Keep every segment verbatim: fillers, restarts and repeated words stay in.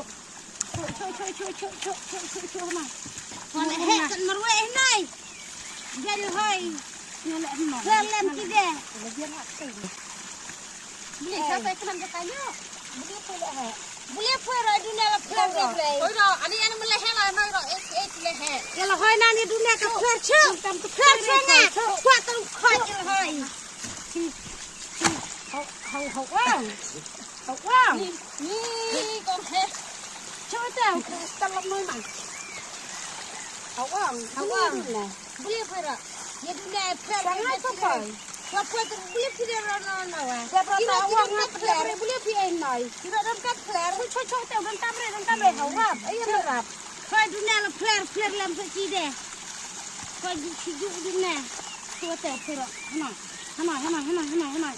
Cho, cho, cho, cho, cho, cho, cho, cho, cho, ma. Wan heh kan marwei nai. Jadi hoi. Wan lem ki de. Beli siapa yang kenal bertanya? Beli apa lah? Beli apa lah dunia lah pelan dia beli. Hoi ro, ani ani meleh lah, noi ro, eh eh meleh. Ya lah hoi nani dunia ke pelan cho. Pelan cho na. Kuat tu koi je lah hoi. Hau hau hau wang. Hau wang. Ni ni kong he. Cho tau, tang lap noi man. Hau wang, hau wang. Beli apa ro? Ye dunia pelan. Sangat apa? Siapa tu beli tidak ro no no wa. Siapa tahu wang pelan. Beli apa ai noi. Tidak ro pelan. Cho cho cho, don tam re, don tam re, hau rap. Ai rap. Hoi dunia la pelan pelan lam sa ki de. Hoi ju ki ju dunia. Siapa tahu pelan. Hana hana hana hana hana.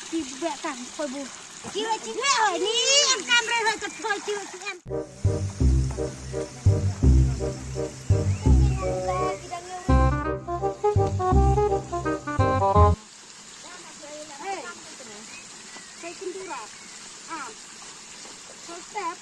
Ki bek kan hoi bu. Ki wa ki bek hoi ni. Am kam re hoi ka hoi ki wa ki am. Hey, hey, Kindura. Ah, so step.